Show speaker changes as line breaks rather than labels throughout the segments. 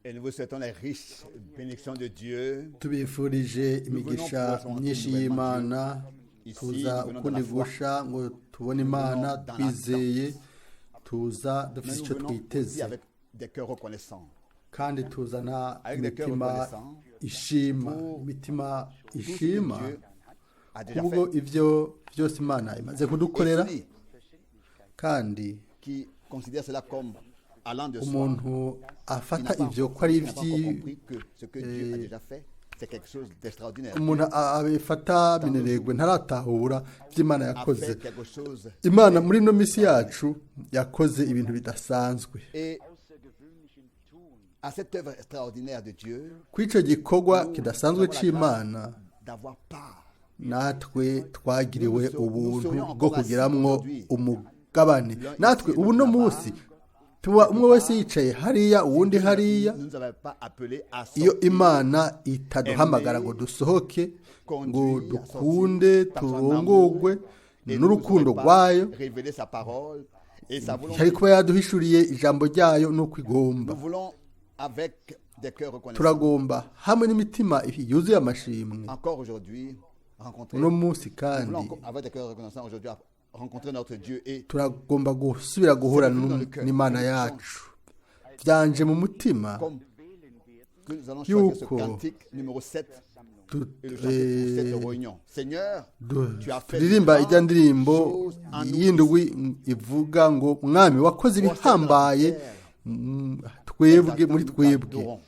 Et nous vous souhaitons les riches bénédictions de Dieu.
Tubifurije imigisha myinshi y'Imana. Tuza ukundi gusha ngo tubone Imana twizeye, tuza
Mais
dufite
nous
icyo
venons aussi
twiteze,
avec des cœurs reconnaissants.
kandi tuzana
Avec des cœurs
imitima
reconnaissants
ishima,
pour
imitima
tout ce que
ishima
Dieu a déjà
kubwo
fait.
ibyo byose Imana imaze
Et
kudukorera.
celui
Kandi
qui considère cela comme allant de soi,
umuntu
il n'a
afata
pas,
ibyo ko ari
il n'a pas encore
ibyi
compris que ce que Dieu a déjà fait, c'est quelque chose d'extraordinaire.
Umuntu abifata bineregwe, ntaratahura ibyo Imana
A
yakoze.
fait quelque chose.
Imana muri ino minsi yacu yakoze ibintu bidasanzwe.
Et à cette œuvre extraordinaire de Dieu,
Kuri icyo gikorwa
nous
kidasanzwe
avons la grâce
cy'Imana,
d'avoir part.
natwe twagiriwe ubuntu bwo kugiramwo umugabane. Natwe ubu no munsi tuba umwe wese yicaye hariya, uwundi hariya.
Nous ne nous avons pas appelés à
Iyo
sortir
Imana itaduhamagara ngo dusohoke, ngo dukunde, turongogwe
et ne nous
n'urukundo
aurait pas
rwayo,
révélé sa parole et sa volonté.
yari kuba yaduhishuriye ijambo ryayo n'uko igomba.
Nous voulons, avec des cœurs reconnaissants,
Turagomba hamwe n'imitima yuzuye amashimwe
encore aujourd'hui, rencontrer.
uno munsi
Nous
kandi
voulons encore, avec des cœurs reconnaissants aujourd'hui, rencontrer notre Dieu et
turagomba gusubira guhura n'Imana yacu. Byanje mu mutima
comme que nous allons choisir ce
yuko
cantique numéro 7 et le chanter pour cette réunion. Seigneur, tu as fait de
turirimba ijya
grandes
ndirimbo
choses en nous.
y'indwi ivuga ngo: "Mwami, wakoze ibihambaye twebwe muri twebwe."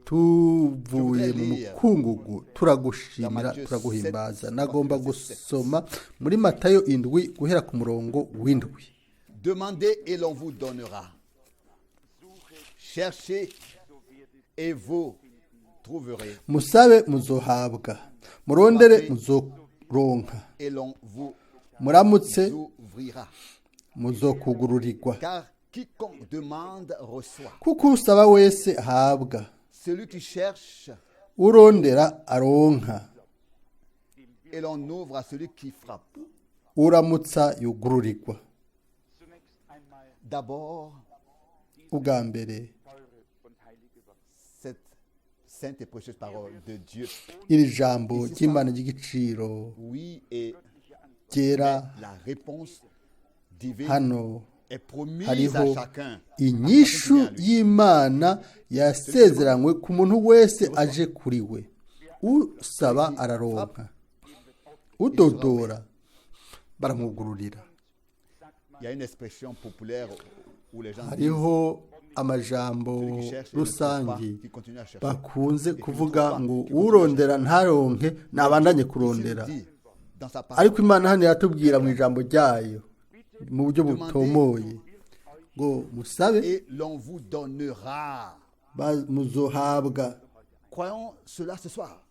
Tuvuye mu mukungugu turagushimira, turaguhimbaza. Nagomba gusoma muri Matayo 7 guhera ku murongo wa 7.
Demandez et l'on vous donnera. Cherchez et vous trouverez.
Musabe, muzohabwa; murondere, muzoronka;
Et l'on vous
muramutse,
ouvrira.
muzokugururirwa.
Car quiconque demande reçoit.
Kuko usaba wese ahabwa,
Celui qui cherche
urondera aronka,
et l'on ouvre à celui qui frappe.
Uramutsa yugururirwa.
D'abord,
Ubwa mbere,
cette sainte et précieuse parole de Dieu.
Iri jambo ry'Imana ry'igiciro
Oui, et
ryera
la réponse divine
hano
est promise à
hariho
chacun.
inyishu y'Imana yasezeranywe ku muntu wese aje kuri we. Usaba araronka, udodora baramwugururira.
Il y a une expression populaire où les gens disent
Hariho amajambo
celui qui cherche et ne trouve pas,
rusange
qui continue à chercher.
bakunze kuvuga ngo: "Urondera ntaronke nabandanye kurondera."
Ici, dit dans sa parole,
Ariko Imana hano iratubwira mu ijambo ryayo mu buryo butomoye ngo: "Musabe,
et l'on vous donnera.
muzohabwa."
Croyons cela ce soir.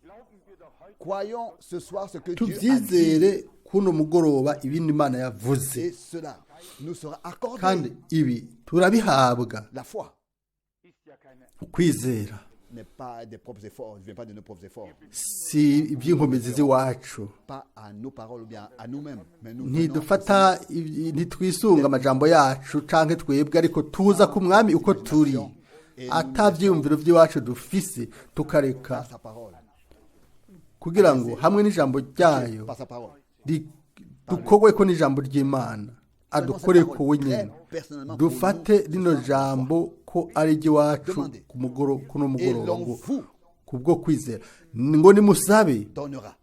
Croyons ce soir ce que Dieu a dit.
Tubyizere kuno mugoroba ibindi Imana yavuze.
Et cela nous sera accordé.
Kandi ibi turabihabwa.
La foi
Ukwizera
n'est pas des propres efforts, ne vient pas de nos propres efforts,
si iby'inkomezi z'iwacu.
Pas à nos paroles ou bien à nous-mêmes, mais nous venons
Ntidufata ntitwisunga amajambo yacu canke twebwe, ariko tuza ku Mwami uko turi, atavyiyumviro by'iwacu dufise, tukareka
par sa parole,
kugira ngo hamwe n'ijambo ryayo
par sa parole.
Dukorwe ko n'ijambo ry'Imana, adukore ko wenyine. Dufate rino jambo ko ari iry'iwacu ku kuno
Et
mugoroba
l'on
ngo
vous
kubwo kwizera ngo: "Nimusabe,
donnera.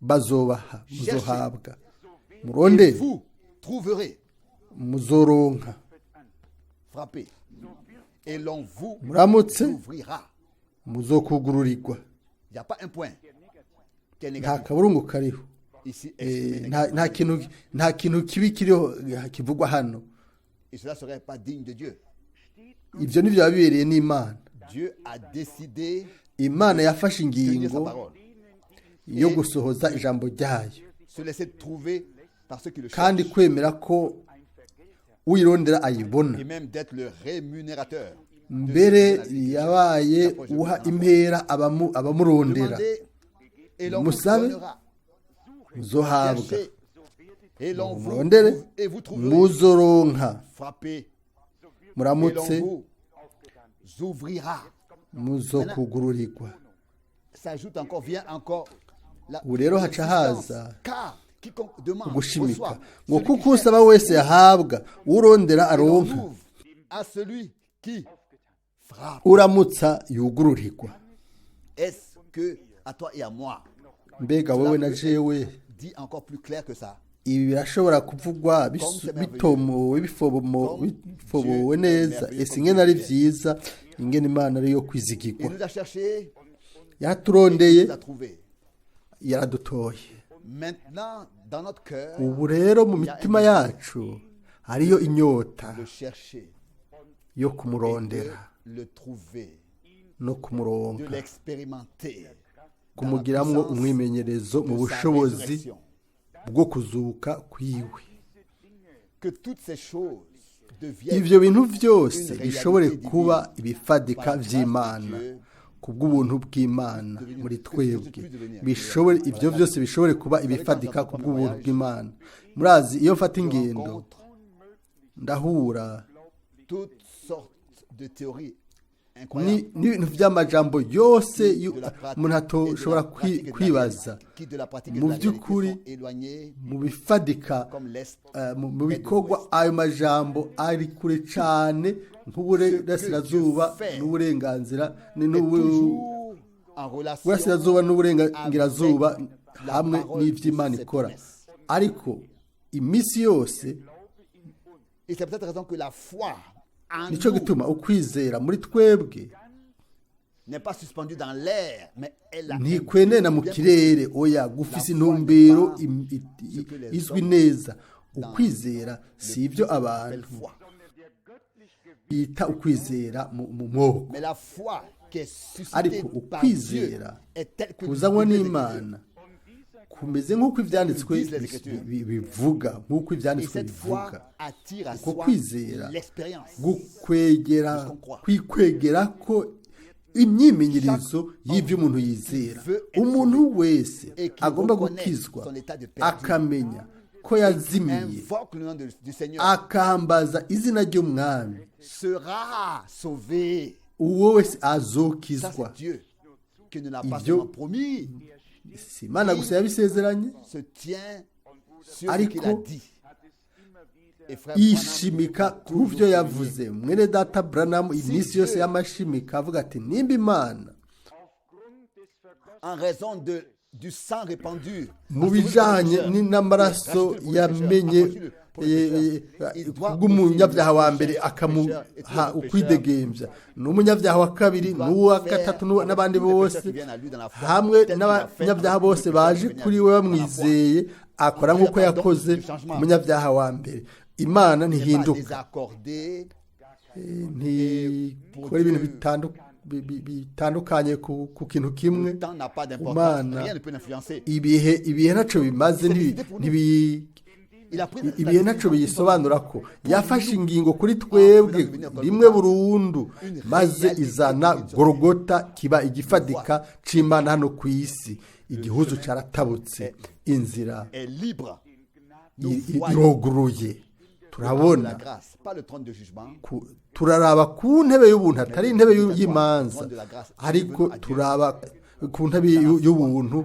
bazobaha, muzohabwa;
Et
murondere,
vous trouverez.
muzoronka;
Frappez. Et l'on vous
muramutse,
ouvrira.
muzokugururirwa."
Il n'y a pas un point qui est
Nta
négatif.
kaburungu kariho.
Ici, exprimé
Nta
négatif.
nta kintu kibi kiriho kivugwa hano.
Et cela ne serait pas digne de Dieu.
Ibyo nibyo biba bibereye n'Imana.
Dieu a décidé
Imana yafashe
de tenir sa
ingingo
parole.
yo gusohoza ijambo ryayo,
Se laisser trouver par ceux qui le
kandi
cherchent.
kwemera ko uyirondera ayibona.
Et même d'être le rémunérateur.
Mbere yabaye uha impera abamurondera.
Demandez et l'on vous
Musabe,
donnera.
muzohabwa;
Cherchez et l'on vous
murondere,
et vous trouverez.
muzoronka;
Frappez et l'on
muramutse,
vous ouvrira.
Muzokugururirwa.
S'ajoute encore, vient encore la
Ubu rero haca haza
car quiconque demande
ugushimika
reçoit.
ngo
Celui
kuko
qui cherche,
usaba wese yahabwa, urondera
et l'on
aronka,
ouvre à celui qui frappe.
Uramutsa yugururirwa.
Est-ce que à toi et à moi,
Mbega wowe na jewe,
dit encore plus clair que ça?
Ibi birashobora kuvugwa bitomowe, bifobowe neza? Ese ingene ari vyiza, ingene Imana ariyo
Il
kwizigirwa!
nous a cherché,
Yaraturondeye,
il nous a trouvé.
Yaradutoye.
Maintenant, dans notre cœur,
Ubu rero mu mitima yacu hariyo inyota
le chercher,
yo
de
kumurondera
le trouver,
no
de
kumuronka,
l'expérimenter dans la
kumugiramwo
puissance
umwimenyerezo mu
de sa
bushobozi
résurrection.
bwo kuzuka kwiwe.
Que toutes ces choses deviennent
Ivyo bintu byose bishobore kuba ibifadika vy'Imana kubw'ubuntu bw'Imana muri twebwe, bishobore, ivyo byose bishobore kuba ibifadika kubw'ubuntu bw'Imana. Murazi, iyo mfata
je
ingendo,
rencontre
ndahura
toutes sortes de théories incroyables
n'ibintu by'amajambo yose
de la pratique
umuntu
et de la
atoshobora
pratique et de la
kwibaza.
réalité, qui de la pratique et
Mu
de la réalité
by'ukuri,
sont éloignés
mu bifadika,
comme l'Est
mu bikorwa, ayo majambo ari kure cyane nk'uburasirazuba n'uburenganzira
est toujours en relation
uburasirazuba n'uburengerazuba
avec la
hamwe
parole
n'iby'Imana
de cette
ikora.
promesse.
Ariko iminsi yose,
Et c'est peut-être raison que la foi en
nicyo
nous
gituma ukwizera muri twebwe
n'est pas suspendue dans l'air, mais elle a
ntikwenena mu
bien
kirere, oya, gufise intumbero izwi neza. Ukwizera si ibyo
belle
abantu
foi.
bita ukwizera mu moko,
Mais la foi qui est suscitée
ariko
par Dieu
ukwizera
est telle que
kuzanwa
nous disent les
n'Imana kumeze nk'uko ibyanditswe bivuga, nk'uko
Et
ibyanditswe
cette foi
bivuga.
attire à
Uko
soi
kwizera
l'expérience.
gukwegera, kwikwegera ko imyimenyerezo y'ibyo umuntu yizera. Umuntu wese agomba gukizwa akamenya ko yazimiye,
Invoque le nom du Seigneur
akambaza izina ry'Umwami,
sera sauvé.
Uwo wese
Ça,
azokizwa.
c'est Dieu qui ne l'a pas
Ibyo
seulement promis,
Si Imana gusa yabisezeranye,
se tient sur ce qu'il a
ariko
dit. Et frère Branham
yishimika ku byo yavuze. Mwene data Branham iminsi yose y'amashimika avuga ati nimba Imana
en raison du sang répandu
mu bijanye n'amaraso yamenye kubw'umunyabyaha wa mbere akamuha ukwidegembya, n'umunyabyaha wa kabiri, n'uwa gatatu, n'abandi bose, hamwe n'abanyabyaha bose baje kuri we bamwizeye, akora nk'uko yakoze umunyabyaha wa mbere. Imana ntihinduka,
désaccordé
ntikora ibintu bitandukanye ku kintu kimwe.
Le temps n'a pas d'importance,
Imana
rien ne peut l'influencer.
ibihe ntaco bimaze,
Il a pris
ibihe ntaco biyisobanura ko yafashe ingingo kuri twebwe rimwe burundu, maze izana Gorogota kiba igifadika c'Imana hano ku isi. Igihuzu caratabutse, inzira
est libre. Nous voyons
iroguruye, turabona
la grâce, pas le trône de jugement.
Turaraba ku ntebe y'ubuntu, atari intebe y'imanza, ariko turaba ku ntebe y'ubuntu,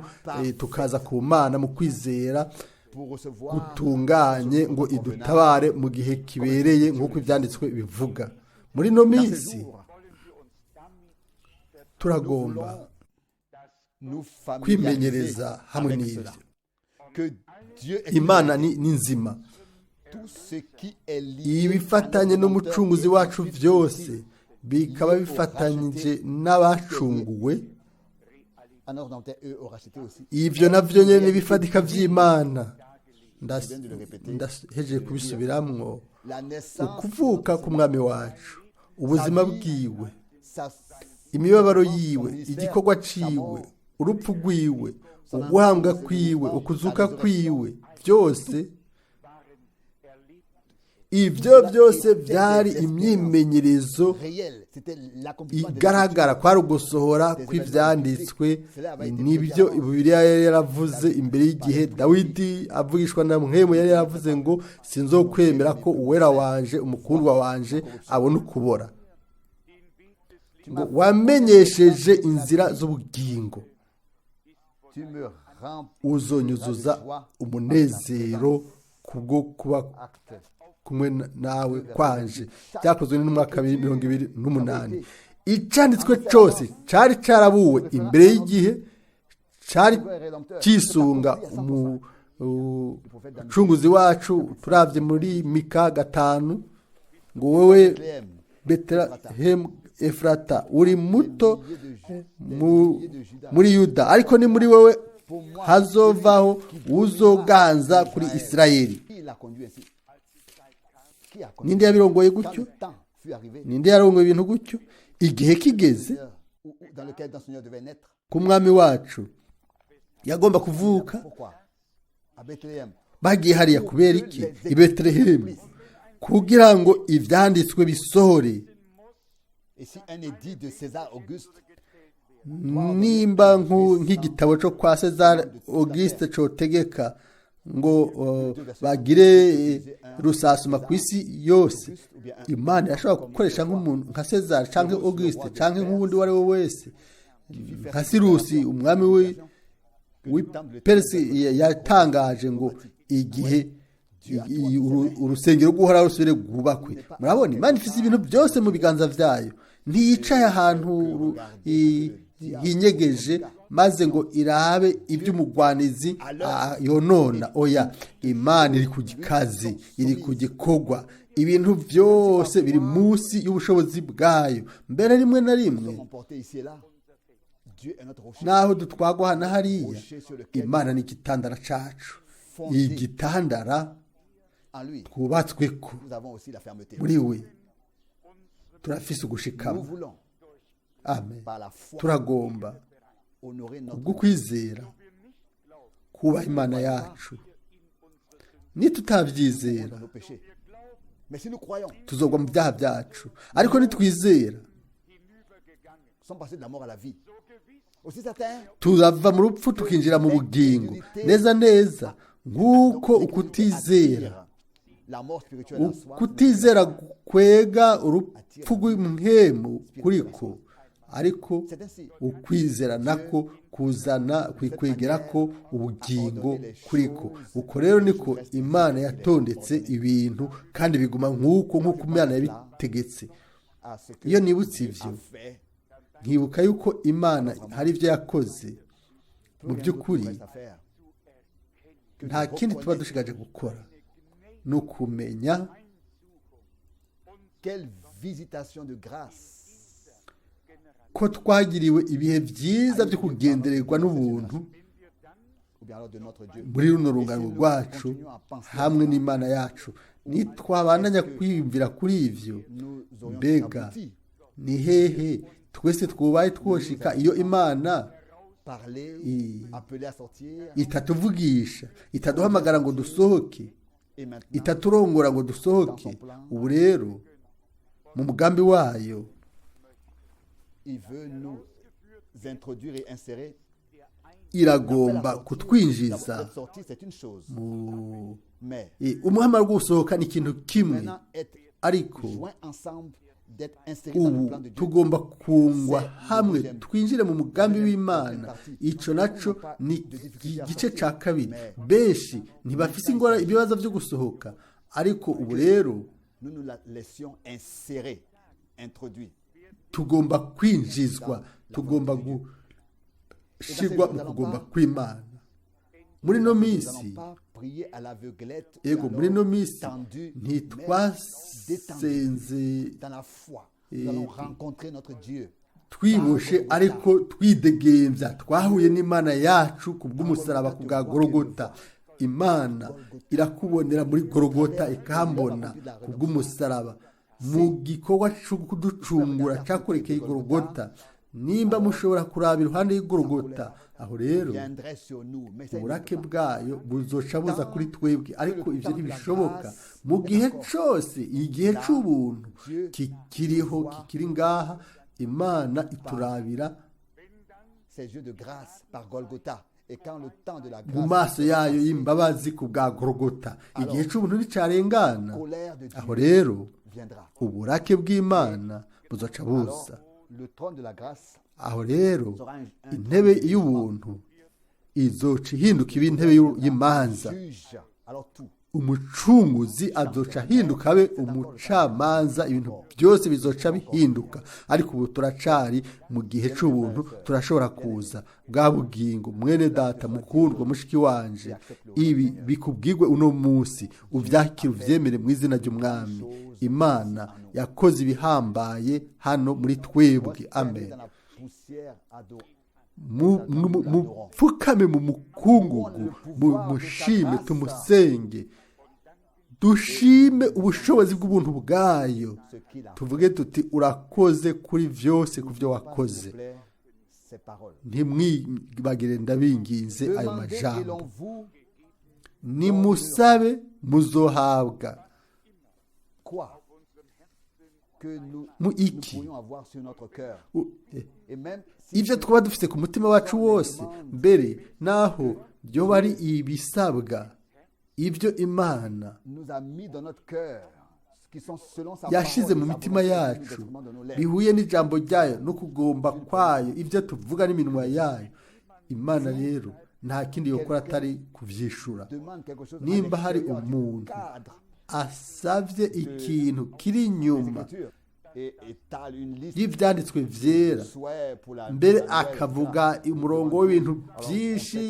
tukaza ku Mana mu kwizera
Pour recevoir
gutunganye ngo idutabare mu gihe kibereye, nk'uko ibyanditswe bivuga. Muri ino
dans ces
minsi
jours,
turagomba
nous familiariser
kwimenyereza hamwe
avec
n'ibyo.
cela. Que Dieu est une
Imana ni nzima.
tout ce qui est lié
Ibifatanye
à notre
n'Umucunguzi
Rédempteur
wacu
et ensuite
byose
aussi
bikaba bifatanyije n'abacunguwe,
à notre Rédempteur, eux, au racheté aussi.
Ibyo nabyo nyine bifatika by'Imana. Ndahejeje kubisubiramwo.
La naissance,
Ukuvuka k'Umwami wacu, ubuzima bwiwe,
sa,
imibabaro yiwe, igikorwa ciwe, urupfu rwiwe, uguhambwa kwiwe, ukuzuka kwiwe, byose ibyo byose byari imyimenyerezo
réelle, c'était l'accomplissement des
igaragara, kwari ugusohora kw'ibyanditswe. Nibyo Bibiliya yari yaravuze imbere y'igihe. Dawidi avugishwa na Mpwemu yari yaravuze ngo sinzokwemera ko uwera wanje, umukundwa wanje, abona ukubora. Ngo wamenyesheje inzira z'ubugingo, uzonyuzuza umunezero kubwo kuba kumwe nawe kwanje. Byakozwe n'umwaka 2028. Icyanditswe cyose cyari cyarabuwe imbere y'igihe, cyari cyisunga umucunguzi wacu. Turabye muri Mika 5 ngo wowe Betelehemu Efurata uri muto muri Yuda, ariko ni muri wowe hazovaho uzoganza kuri Isirayeli. Ninde yabirongoye gutyo? Ninde yarongoye ibintu gutyo? Igihe kigeze ku mwami wacu yagomba kuvuka, bagiye hariya kubera iki? I Betelehemu, kugira ngo ibyanditswe bisohore. Nimba nk'igitabo cyo kwa Cesar Auguste cyotegeka ngo bagire rusasuma ku isi yose, Imana yashobora gukoresha nk'umuntu nka Cesar cyangwa Auguste cyangwa nk'uwundi uwo ari we wese, nka Sirusi umwami w'i Perisi yatangaje ngo igihe urusengero rw'Uhoraho rusubire rwubakwe. Murabona, Imana ifite ibintu byose mu biganza byayo, ntiyicaye ahantu hinyegeje maze ngo irabe iby'umugwanizi yonona. Oya, Imana iri ku kazi, iri ku gikorwa, ibintu byose biri munsi y'ubushobozi bwayo. Mbere rimwe na rimwe naho dutwagwa hano hariya, Imana ni igitandara cacu, igitandara twubatswe ko muri we turafise ugushikama. Amen. Turagomba kubwo kwizera kubaha Imana yacu. Nitutabyizera tuzogwa mu byaha byacu, ariko nitwizera turava mu rupfu tukinjira mu bugingo. Neza neza nk'uko ukutizera kwega urupfu rw'impwemu kuriko, ariko ukwizera nako kuzana kwikwegera ko ubugingo kuriko. Uko rero niko Imana yatondetse ibintu, kandi biguma nk'uko Imana yabitegetse. Iyo nibutse ibyo, nkibuka yuko Imana hari ibyo yakoze, mu by'ukuri nta kindi tuba dushigaje gukora, ni ukumenya ko twagiriwe ibihe byiza byo kugendererwa n'ubuntu muri runo rungano rwacu hamwe n'Imana yacu. Nitwabandanya kwiyumvira kuri ibyo, mbega ni hehe twese twubaye twoshika iyo Imana itatuvugisha, itaduhamagara ngo dusohoke, itaturongora ngo dusohoke? Ubu rero mu mugambi wayo iragomba kutwinjiza. Umuhamagaro wo gusohoka ni ikintu kimwe, ariko ubu tugomba kungwa hamwe twinjire mu mugambi w'Imana. Icyo nacyo ni igice cya kabiri. Benshi ntibafise ingora ibibazo byo gusohoka, ariko ubu rero tugomba kwinjizwa, tugomba gushirwa mu kugomba kw'Imana. Muri no minsi, yego, muri no minsi ntitwasenze twiboshe, ariko twidegembya. Twahuye n'Imana yacu ku bw'umusaraba, ku bwa Gorogota. Imana irakubonera muri Gorogota, ikambona ku bw'umusaraba mu gikorwa cyo kuducungura cyakorekeye Gorogota. Nimba mushobora kuraba iruhande y'Igorogota, aho rero uburake bwayo buzoca buza kuri twebwe, ariko ibyo ntibishoboka mu gihe cyose igihe cy'ubuntu kikiriho, kikiri ngaha. Imana iturabira mu maso yayo y'imbabazi ku bwa Gorogota. Igihe cy'ubuntu nticyarengana, aho rero uburake bw'Imana buzoca buza. Aho rero intebe y'ubuntu izoca ihinduka iba intebe y'imanza. Umucunguzi azoca ahinduka abe umucamanza, ibintu byose bizoca bihinduka. Ariko ubu turacari mu gihe cy'ubuntu, turashobora kuza bwa bugingo. Mwene data mukundwa, mushiki wanje, ibi bikubwirwe uno munsi, ubyakire ubyemere mu izina ry'umwami. Imana yakoze ibihambaye hano muri twebwe. Amen. Mupfukame mu mukungugu, mushime, tumusenge, dushime ubushobozi bw'ubuntu bwayo, tuvuge tuti urakoze kuri byose, ku byo wakoze. Ntimwibagire, ndabinginze ayo majambo. Nimusabe muzohabwa. Mu iki ibyo twaba dufite ku mutima wacu wose, mbere naho byoba ari ibisabwa, ibyo Imana yashize mu mitima yacu bihuye n'ijambo ryayo no kugomba kwayo, ibyo tuvuga n'iminwa yayo. Imana rero nta kindi yokora atari kubyishura. Nimba hari umuntu asabye ikintu kiri inyuma y'ibyanditswe byera, mbere akavuga umurongo w'ibintu byinshi,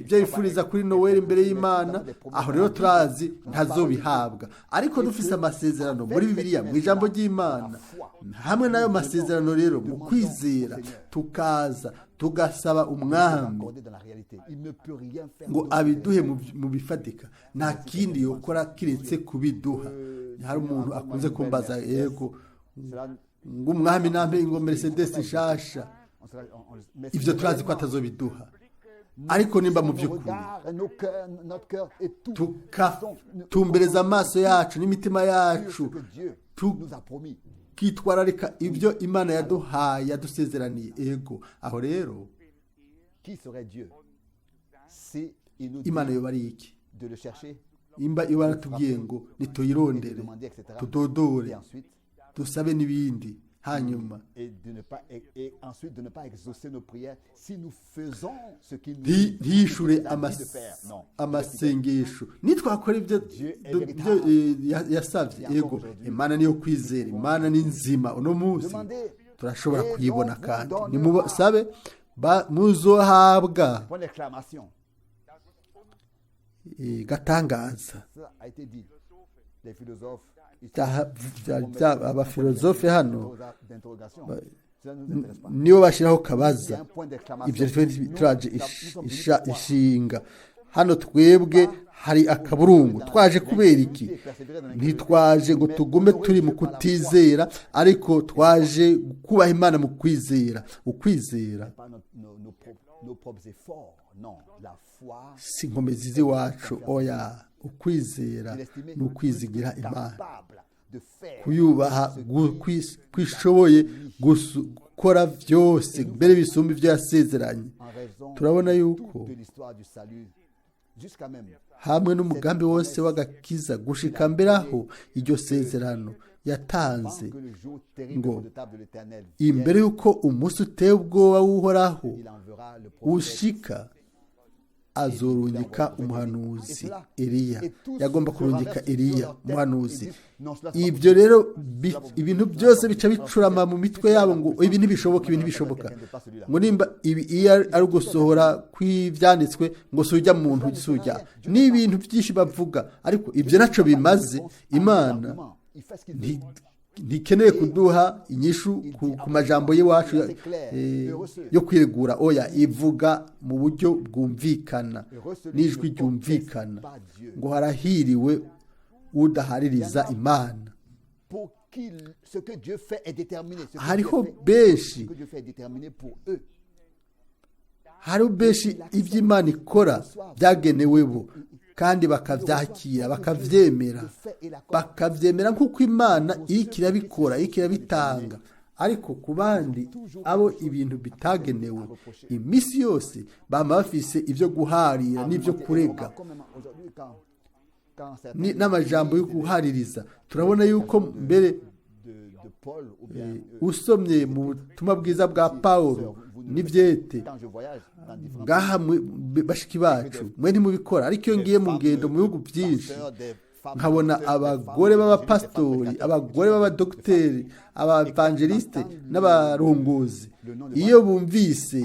ibyo yifuriza kuri Noweli imbere y'Imana, aho rero turazi ntazobihabwa. Ariko dufise amasezerano muri Bibiliya, mu ijambo ry'Imana, hamwe n'ayo masezerano rero mu kwizera tukaza tugasaba umwami ngo abiduhe mu bifatika, nta kindi yokora kiretse kubiduha. Hari umuntu akunze kumbaza, yego ngo umwami nampe ngo Mercedes nshasha, ibyo turazi ko atazobiduha. Ariko nimba mu by'ukuri tukatumbereza amaso yacu n'imitima yacu, tukitwararika ibyo Imana yaduhaye, yadusezeraniye, ego aho rero Imana yoba ari iki? Imba iba yaratubwiye ngo nituyirondere, tudodore, dusabe n'ibindi, hanyuma ntiyishure amasengesho nitwakora ibyo yasabye. Ego, Imana niyo kwizera, Imana ni nzima. Uno munsi turashobora kuyibona, kandi nimusabe muzohabwa. Gatangaza abafilozofe hano nibo bashyiraho kabaza, ibyo turaje ishinga hano. Twebwe hari akaburungu. Twaje kubera iki? Ntitwaje ngo tugume turi mu kutizera, ariko twaje kubaha Imana mu kwizera. Ukwizera si inkomezi z'iwacu, oya. Ukwizera ni ukwizigira Imana, kuyubaha kwishoboye gukora byose mbere bisumba ibyo yasezeranye. Turabona yuko hamwe n'umugambi wose w'agakiza gushika mbere aho iryo sezerano yatanze ngo imbere y'uko umunsi uteye ubwoba w'Uhoraho ushika, azorungika umuhanuzi Eliya. Yagomba kurungika Eliya umuhanuzi. Ibyo rero ibintu byose bica bicurama mu mitwe yabo ngo ibi ntibishoboka, ibi ntibishoboka, ngo nimba ibi iyo ari ugusohora kw'ibyanditswe ngo sujya muntu sujya, ni ibintu byinshi bavuga, ariko ibyo nacyo bimaze. Imana ntikeneye kuduha inyishu ku majambo y'iwacu yo kwiregura, oya, ivuga mu buryo bwumvikana n'ijwi ryumvikana ngo harahiriwe udahaririza Imana. Hariho benshi, hariho benshi ibyo Imana ikora byagenewe bo, kandi bakabyakira, bakabyemera, bakabyemera nk'uko Imana iriko irabikora, iriko irabitanga. Ariko ku bandi abo ibintu bitagenewe, iminsi yose bama bafise ibyo guharira n'ibyo kurega n'amajambo yo guhaririza. Turabona yuko mbere Usomye mu butumwa bwiza bwa Pawulo n'ibyete ngaha bashiki bacu mwe ntimubikora, ariko iyo ngiye mu ngendo mu bihugu byinshi nkabona abagore b'abapasitori, abagore b'abadogiteri, abavangelisite n'abarongozi, iyo bumvise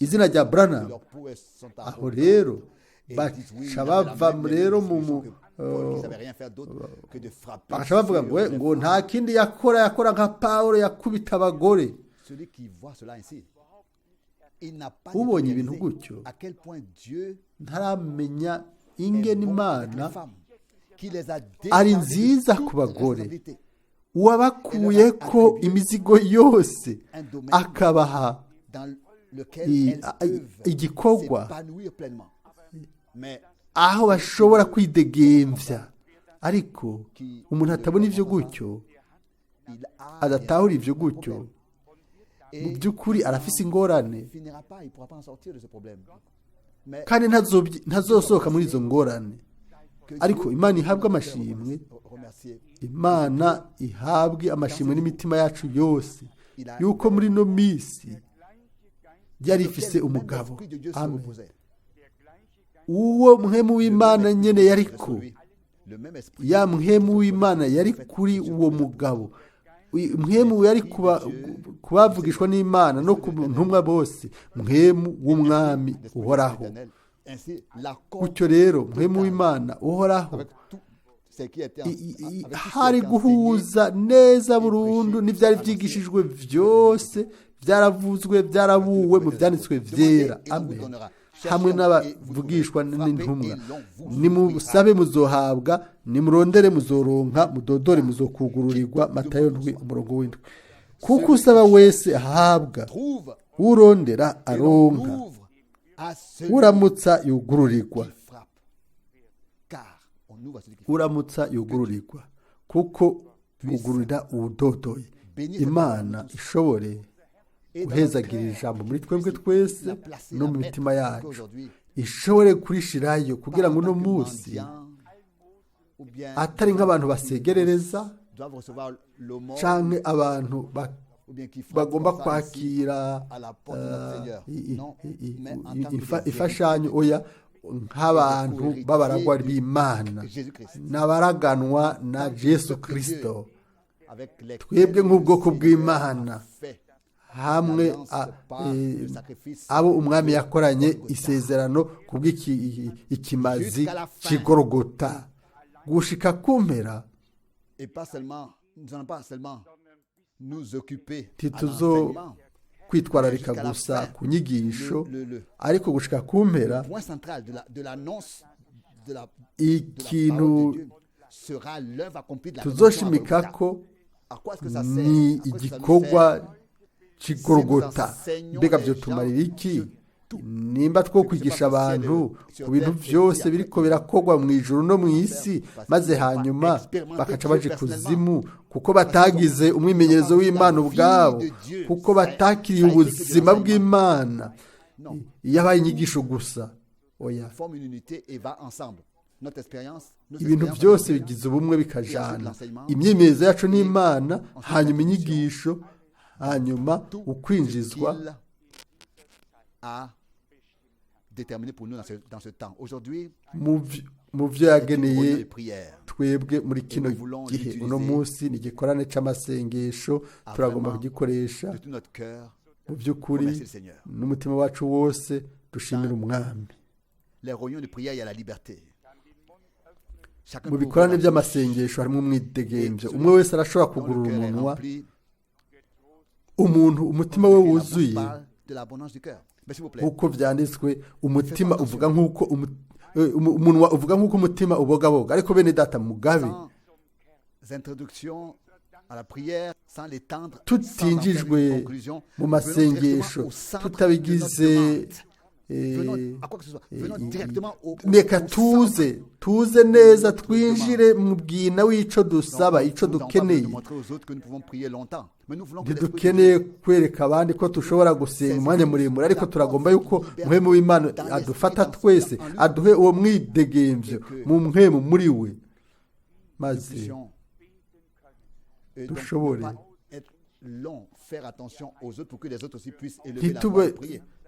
izina rya Branham, aho rero baca bava rero mu bagaca bavuga ngo nta kindi yakora nka Pawulo yakubita abagore. Ubonye ibintu gutyo ntaramenya ingene Imana ari nziza ku bagore, uwabakuye ko imizigo yose akabaha igikorwa aho bashobora kwidegembya. Ariko umuntu atabona ibyo gutyo, adatahura ibyo gutyo, mu by'ukuri arafise ingorane, kandi ntazosohoka muri izo ngorane. Ariko Imana ihabwe amashimwe, Imana ihabwe amashimwe n'imitima yacu yose, yuko muri ino minsi yari ifise umugabo. Amen. Uwo muhemu w'Imana nyene yari ko, ya muhemu w'Imana yari kuri uwo mugabo, muhemu yari kubavugishwa n'Imana no ku ntumwa bose, muhemu w'umwami uhoraho. Gutyo rero muhemu w'Imana uhoraho hari guhuza neza burundu n'ibyari byigishijwe byose, byaravuzwe, byarabuwe mu byanditswe byera. Amen. Hamwe n'abavugishwa n'intumwa, nimusabe muzohabwa, nimurondere muzoronka, mudodore muzokugururirwa. Matayo 7:7. Kuko usaba wese ahabwa, urondera aronka, uramutsa yugururirwa. Uramutsa yugururirwa, kuko bugururira uwudodoye. Imana ishobore guhezagira ijambo muri twebwe twese no mu mitima yacu, ishobore kurishirayo kugira ngo uno munsi atari nk'abantu basegerereza canke abantu bagomba kwakira imfashanyo, oya, nk'abantu b'abaragwa b'Imana n'abaraganwa na Yesu Kristo. Twebwe nk'ubwoko bw'Imana hamwe abo umwami yakoranye isezerano kubw'ikimazi cy'Igorogota gushika kumpera, ntituzo kwitwararika gusa ku nyigisho, ariko gushika kumpera ikintu tuzoshimika ko ni igikorwa cy'Igorogota. Mbega byotumarira iki nimba two kwigisha abantu ku bintu byose biriko birakorwa mu ijuru no mu isi, maze hanyuma bakaca baje kuzimu kuko batagize umwimenyerezo w'Imana ubwabo, kuko batakiriye ubuzima bw'Imana. Yabaye inyigisho gusa. Oya, ibintu byose bigize ubumwe bikajana, imyimenyerezo yacu n'Imana, hanyuma inyigisho, hanyuma ukwinjizwa mu byo yageneye twebwe muri kino gihe. Uno munsi ni igikorane cy'amasengesho, turagomba kugikoresha mu by'ukuri n'umutima wacu wose, dushimira umwami. Mu bikorane by'amasengesho harimo umwidegembyo, umwe wese arashobora kugurura umunwa, umuntu umutima we wuzuye, nk'uko byanditswe, umutima uvuga nk'uko umunwa uvuga nk'uko umutima ubogaboga. Ariko bene data mugabe, tutinjijwe mu masengesho, tutabigize, reka tuze neza, twinjire mu bwina w'icyo dusaba, icyo dukeneye. Ntidukeneye kwereka abandi ko dushobora gusenga umwanya muremure, ariko turagomba yuko muhemu w'Imana adufata twese, aduhe uwo mwidegembyo mu muhemu muri we, maze Dushobore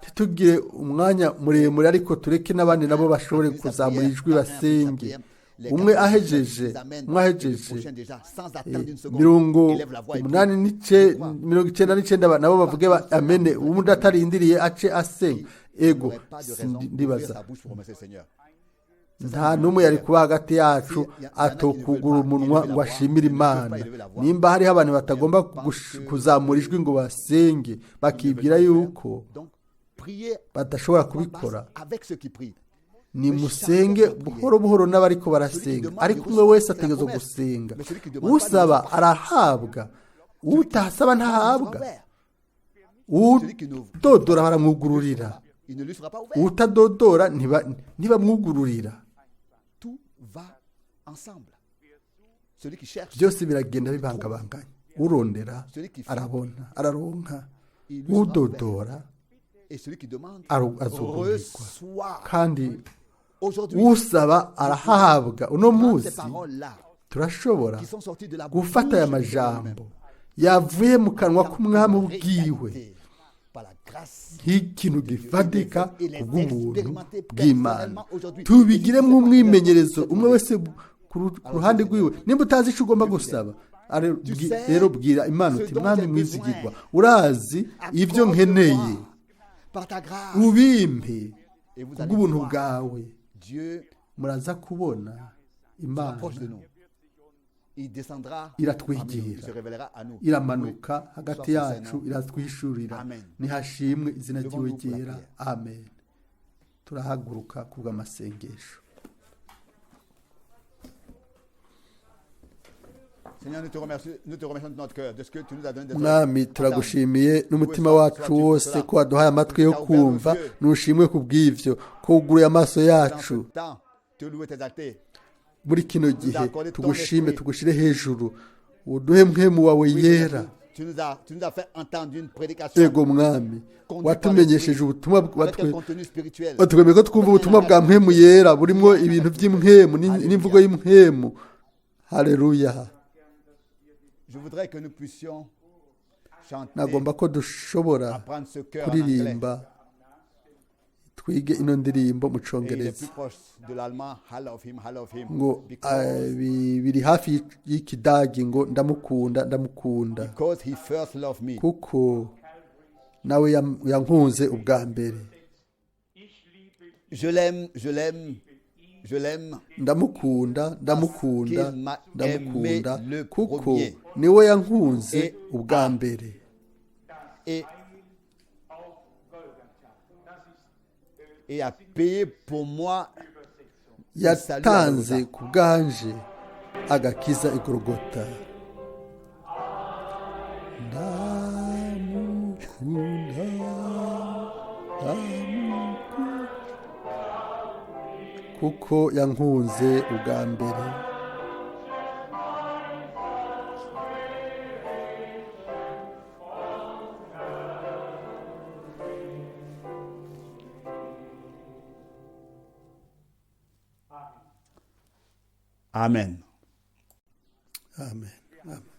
ntitugire umwanya muremure, ariko tureke n'abandi nabo bashobore kuzamura ijwi basenge. Umwe ahejeje 89 nabo bavuge amene, uwundi atarindiriye ace asenga. Ego, ndibaza nta n'umwe yari kuba hagati yacu atokugura umunwa ngo ashimire Imana. Nimba hariho abantu batagomba kuzamura ijwi ngo basenge, bakibwira yuko badashobora kubikora, ni musenge buhoro buhoro n'abariko barasenga. Ariko umwe wese ategerezwa gusenga. Usaba arahabwa, utasaba ntahabwa. Udodora baramwugururira, utadodora ntibamwugururira. Byose biragenda bibangabanganye. Urondera arabona, araronka. Udodora azugurirwa, kandi usaba arahabwa. Uno munsi turashobora gufata aya majambo yavuye mu kanwa k'umwami ubwiwe nk'ikintu gifatika kubw'ubuntu bw'Imana. Tubigiremo umwimenyerezo, umwe wese ku ruhande rwiwe. Nimba utazi icyo ugomba gusaba, rero bwira Imana uti: Mwami mwizigirwa, urazi ibyo nkeneye, ubimpe kubw'ubuntu bwawe. Muraza kubona Imana iratwegera, iramanuka hagati yacu, iratwishurira. Nihashimwe izina ry'iwe ryera. Amen. Turahaguruka kubw'amasengesho. Mwami, turagushimiye n'umutima wacu wose ko waduhaye amatwi yo kumva. Nushimwe ku bw'ibyo, ko wuguruye amaso yacu muri kino gihe. Tugushime, tugushire hejuru, uduhe mpwemu wawe yera. Ego Mwami, watumenyesheje ubutumwa, watwemeye ko twumva ubutumwa bwa mpwemu yera burimo ibintu by'impwemu n'imvugo y'impwemu. Haleluya. Nagomba ko dushobora kuririmba, twige ino ndirimbo mu Congereza ngo biri hafi y'Ikidagi, ngo ndamukunda, ndamukunda kuko nawe yankunze ubwa mbere. Ndamukunda, ndamukunda, ndamukunda kuko niwe yankunze ubwa mbere. Yatanze ku bwanje agakiza igorogota. Ndamukunda, ndamukunda kuko yankunze ubwa mbere.
Amen.
Amen. Amen.